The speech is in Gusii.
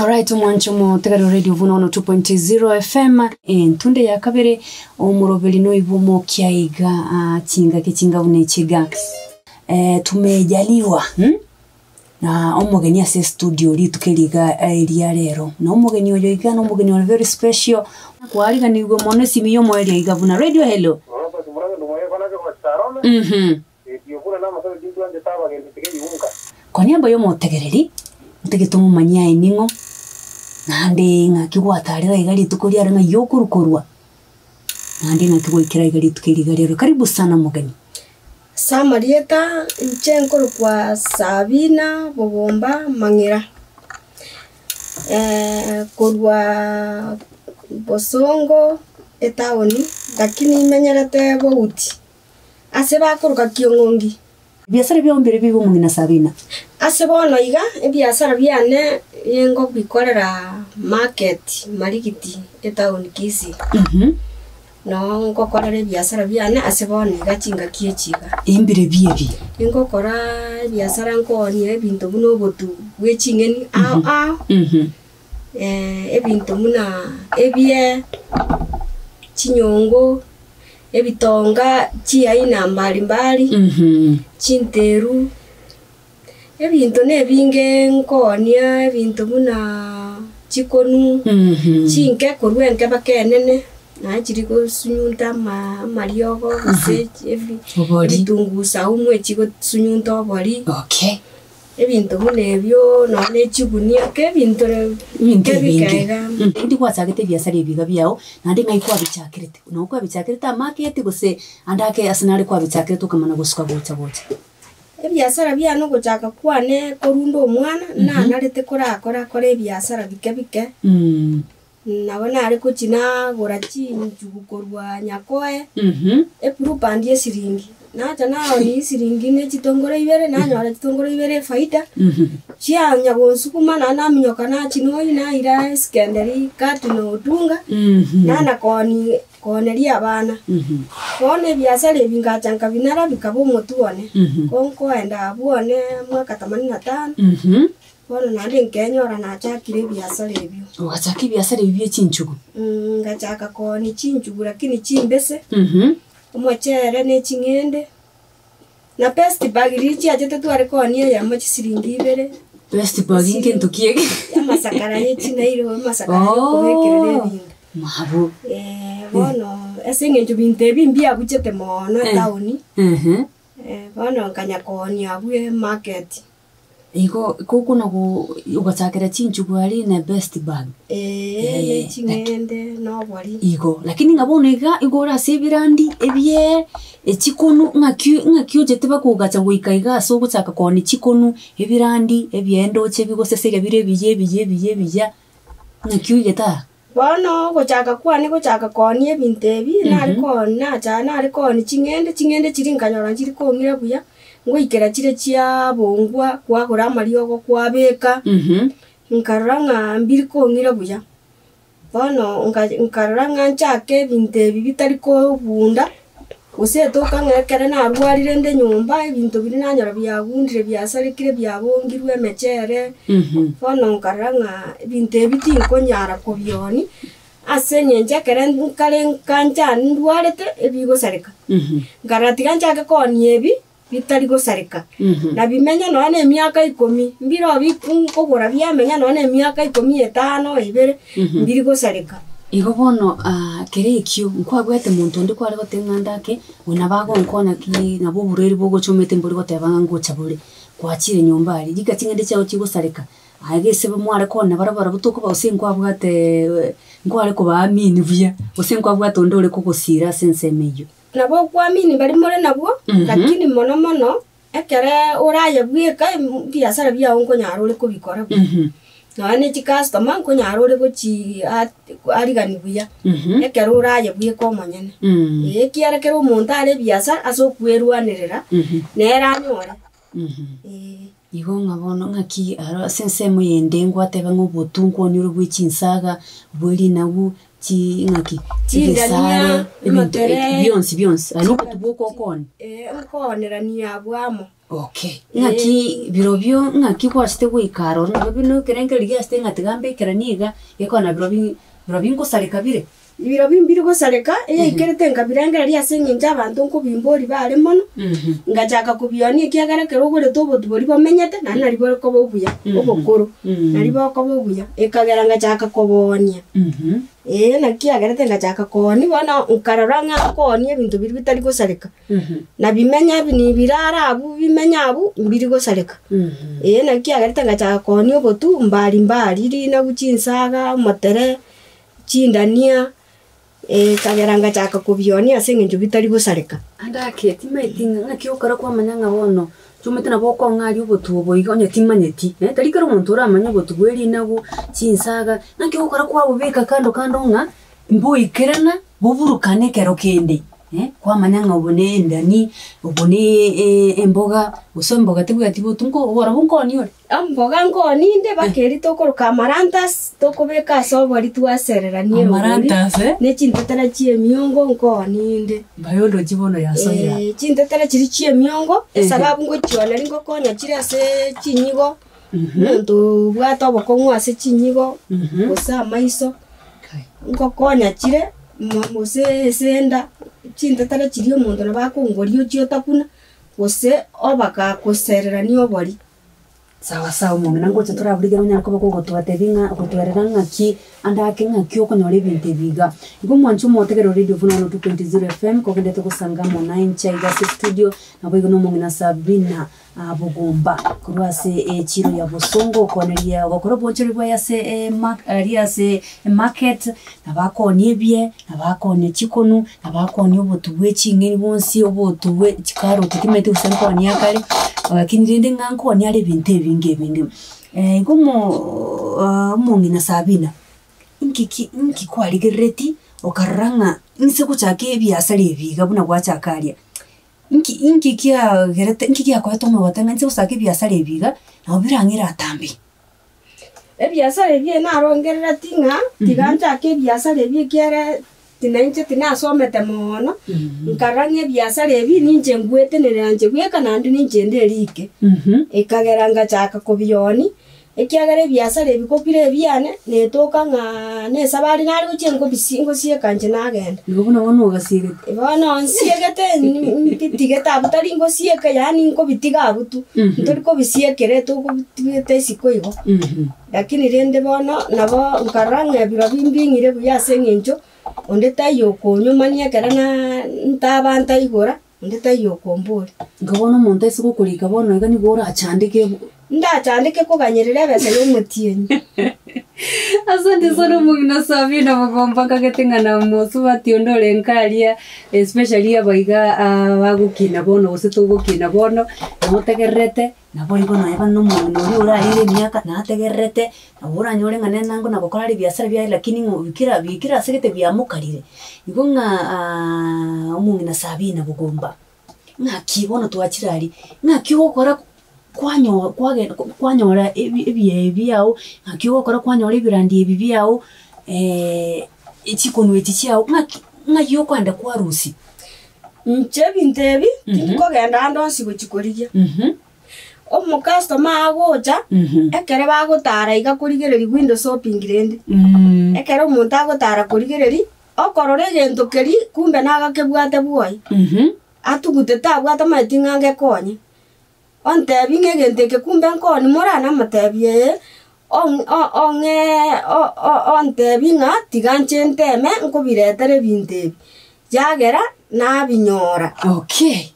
Alright, omwancho omotegerero Radio Vuno 102.0 FM entunde ya kabere omoroberi noibu omokia iga ah, chingaki chinga buna echiga eh, tumejaliwa hmm? Na omogeni ase estudio rituko eri iga eria rero na omogeni oyo iga na omogeni ore very special kwariganigwe mono esimi ya omoerio iga buna radio hello Robert Murabe Ndumoyekona Kegocha Sarome, Mhm. Erio buna namasabe tintwanchete abageni tiga eyunka. Koniamba y'omotegereri, ntagete tomomanyie aye ning'o, naende ng'aki gwatarire iga rituko riare ng'ai okorwa korwa, naende ng'aki gwaikera iga rituko eri iga riaro. Karibu sana omogeni. Ase amarieta, inche nkorokwa Sabina Bogomba Mang'era, korwa Bosongo etown, lakini imenyerete Bouti, ase bakoroka Kiong'ongi. Ebiasara biao mbire bibe omong'ina Sabina. Ase bono iga, ebiasara biane ningobikorera market Marigiti etown Kisii. Noo ngokorera ebiasara biane ase bono iga chingaki echi iga. Embire biebi. Ningokora ebiasara nkoonia ebinto buna obotu bwe ching'eni ao ao, ebinto buna ebie, chinyongo, ebitonga chiaina mbali mbali, chinteru, ebinto na ebinge nkoonia ebinto buna chikonu, chinke korwa enke mpaka enene, naye chiri gosunyunta ama amariogo gose ebi Obori. ebitunguu saumu echigosunyunta obori. Okay. Ebinto buna ebio nonya ne chigunia, kera ebinto Ebinto kebike ebinge. iga. Indi gwachagete ebiasara ebi iga biao, naende ng'ai kwabichakerete? Nabo kwabichakerete amarket gose ande ake ase nare kwabichakerete okamana gosuka gocha gocha? Ebiasara biane ogochaka kwane korunda omwana, nanarete korakora kora ebiasara bike bike, nabo nare gochi nagora chinchugu korwa Nyakoe, eblue band esiringi, nacha naonia esiringi na echitongoro ibere, nanyora chitongoro ibere efaida, chianya gonsukuma naende naminyoka nachia noyi naira esekenderi Cardinal Odunga, nana koonia kooneria abana. Bono ebiasara ebi ngacha nkabinara bikaba omotwe one, ko nkoenda abwo one mwaka themanini na tano, bono naende nkenyora nachakire ebiasara ebio. Ogachaka ebiasara ebi bia echinchugu? Ngachaka koonia chinchugu lakini chimbese, omochere na eching'ende, na best bag riria chiachete tware koonia eyemo chisiringi ibere. Best bag nkento ki eke? Amasakara ya echinairo, amasakara ya okobekerera ebinto. Mabo. Bono ase eng'encho binto ebi mbiabuchete mono etown, bono nkanya koonia abwo emarket. Igo kokona go ogachakera chinchugu aria na best bag. Eeh, na eching'ende na obori. Igo, lakini ng'a bono iga igo ore ase ebirandi ebie echikonu ng'aki ng'aki ochete bakogacha goika iga ase ogochaka koonia chikonu, ebirandi, ebiende oche bigoseseria bire ebiya ebiya ebiya ebiya, ng'aki oigete aa? Bono ogochaka kwane gochaka koonia ebinto ebi, nare koonia nacha nare koonia ching'ende, ching'ende chiria nkanyora nchiri kong'ira buya, ngoikera chire chiabongwa kwagora amariogo kwabeka, nkarora ng'a mbiri kong'ira buya. Bono nka nkarora ng'a nchake ebinto ebi bitari kobunda, gose etoka ng'a ekere narwarire nde nyomba, ebinto biria nanyora biagundire biasarekire biabongirwe emechere, bono nkarora ng'a ebinto ebi tinkonyara kobionia, ase eng'encho ekere nkare nkancha ndwarete ebigosareka. Nkarora tiga nchake koonia ebi, bitari gosareka, nabimenye nonya na emiaka ikomi, mbiro bi nkogora biamenya nonya na emiaka ikomi etano ebere, mbiri gosareka. Igo bono kere ekio, nkwabwate monto onde kware goteba ng'a ndake, oyo nabo agonkonya ki nabo oborwaire bogochomete mbori goteba ng'a ngocha bore, kwachire nyomba aria, rika ching'ende chiago chigosareka, aye gese mware kona barabwo barabwo tokoba gose nkwabwate nkware kobaamini buya, gose nkwabwate onde ore kogosira ase ensemo eywo. Nabo okwamini baria more nabwo, lakini mono mono, ekere oraye bweka ebiasara biago nkonyara ore kobikora buya. Nonya na echicustomer nkonyara ore gochi arigani buya, ekero oraye bweka omonyene. Eeh ekiagera kera omonto are ebiasara ase okwerwanerera, nere anyore. Eeh. Igo ng'a bono ng'aki aro ase ensemo eyende ngwateba ng'a obotu nkwonire bwe chinsaga, bwe rinagu, chi ng'aki, Chindania, egesare, ebinto amatere. bionsi bionsi, aye na obotu bwoka okoonia? Eh, nkoonerania abwo amo. Okay, ng'aki birobio ng'aki gwachete goika aroro nabio buna ekerengererio giachete ng'a tiga mbekeranie iga, gekogera birobio birobio nkosareka bire. Birobio mbiri gosareka, eyaikerete nkabirengereria ase eng'encho abanto nkobimboria bare mono, ngachaka kobionia ekiagera ekero ogorete obotu boria bomenyete, naende nari bore koba obuya, obokoro, nari bokoba obuya, ekagera ngachaka koboonia. Ee, naki kiagerete ngachaka koonia, bono nkarora ng'a nkoonia ebinto biria bitari gosareka, na bimenya birara abwo bimenye abwo, mbiri gosareka. Ee, naki kiagerete ngachaka koonia obotu mbari mbari, rinagu, chinsaga, omotere, chindania, ekagera ngachaka kobionia ase eng'encho bitari gosareka. Ande ake, timaeti ng'a ng'aki okora kwamanya ng'a bono, chomete nabo okong'aria obotu obo iga onye timanyeti, eh, tari kera omonto oramanye obotu bwe rinagu, chinsaga, ng'aki ogokora kwabobeka kando kando ng'a, mboikerana, boburukane ekero kende, eh, kwamanya ng'a obo ne endani, obo ne emboga, gose emboga tebwati botu nko barobwo nkooni ore. Emboga nkooni inde mpaka eria tokoroka amarantas, tokobeka ase obori twasererania erongori, Amarantas, eh? ne chintetera chia emiongo nkooni inde. Mbaye oroche bono yasoire aa. Eh, chintetera chiria chia emiongo, esababu ngochioneri ngokonya chire ase chinyigo, omonto obwate obokong'u ase chinyigo, gose amaiso, ngokonya chire, mo gose ase enda, chintetera chiria omonto nabo akongoria ochie otakuna, gose oba gakosererania obori. Sawa sawa omong'ina ngocha toraburigere onyare koba kogotwatebia ng'a gotwerera ng'aki ande ake ng'aki okonyora ebinto ebi iga. Igo omwanche omotegerere o radio buna 102.0 FM kogendete gosanga amo na inche iga ase estudio, naboigo na omong'ina Sabina Bogomba korwa ase echiro ya Bosongo okoneria gokora obonchori bwaye ase ema aria ase emarket, nabo akoonia ebie, nabo akoonia chikonu, nabo akoonia obotu bwe ching'eni bwonsi, obotu bwe chikaroti timanyeti gose nkoonia akare, lakini rende ng'a nkoonia are ebinto ebinge ebinge. Igo omoo omong'ina Sabina, inki ki inki kwarigereretie okarora ng'a inse gochaka ebiasara ebi iga buna gwachaka aria, inki inki kiagerete inki giakoete omoyo goteba ng'a inse gochaka ebiasara ebi iga, nabo birang'ire atambe. Ebiasara ebi narongerereti ng'a tiga nchake ebiasara ebi ekiagera tinainche tinasomete moono, nkarora ng'a ebiasara ebi ninche ngwetenenera inche bweka naende ninche nde erike. Ekagera ngachaka kobionia, ekiagera ebiasara ebi kobire ebiane, netoka ng'a na esabari nare gochia nkobisi ngosieka inche nagenda. Igo buna bono ogasiegete. Bono nsiegete mbitigete abwo tari ngosieka yaani nkobitiga abwo tu, ntori kobisiekera tokobitibete isiko igo. Lakini rende bono nabo nkarora ng'a ebiro mbing'ire buya ase eng'encho, onde taiyo okonyomania ekero na ntaba ntaigora, onde taiyo okomboria. Igo bono omonto ase gokorika bono iga nigo orachandeke Ndachandeke koganyerera ebesa ya omotienyi. Asante sana omong'ina Sabina Bogomba nkagete ng'a na mosubati onde ore nkaria especially abaiga bagokina bono gose togokina bono, notegererete, naboigo nonya buna omong'ina oria orarire emiaka nategererete, nabo oranyore ng'a nere nango nagokora are ebiasara biaye lakini ng'o bikira bikira ase gete biamokarire. Igo ng'a omong'ina Sabina Bogomba, ng'aki bono twachire aria, ng'aki ogokora kwanyo kwagenda kwanyora ebi ebiee biago, ng'aki ogokora kwanyora ebirandi ebi biago echikonu echi chiago, ng'aki ng'ai okoenda kwarusia. Inche ebinto ebi, tindikogenda ande onsi gochia korigia. Omocustomer agocha, ekero bagotara iga korigereria window shopping rende, ekero omonto agotara korigereria, okorora egento keria kumbe nagakebwate bwoye, atugutete abwate amaeti ng'a ngekonye. Ontebi ng'a egento eke kumbe nkoni morana amotebi ee, ong' o- ong'ee o- o- ontebi ng'a tiga nche nteme nkobiretera ebinto ebi, yagera nabinyora. Okay.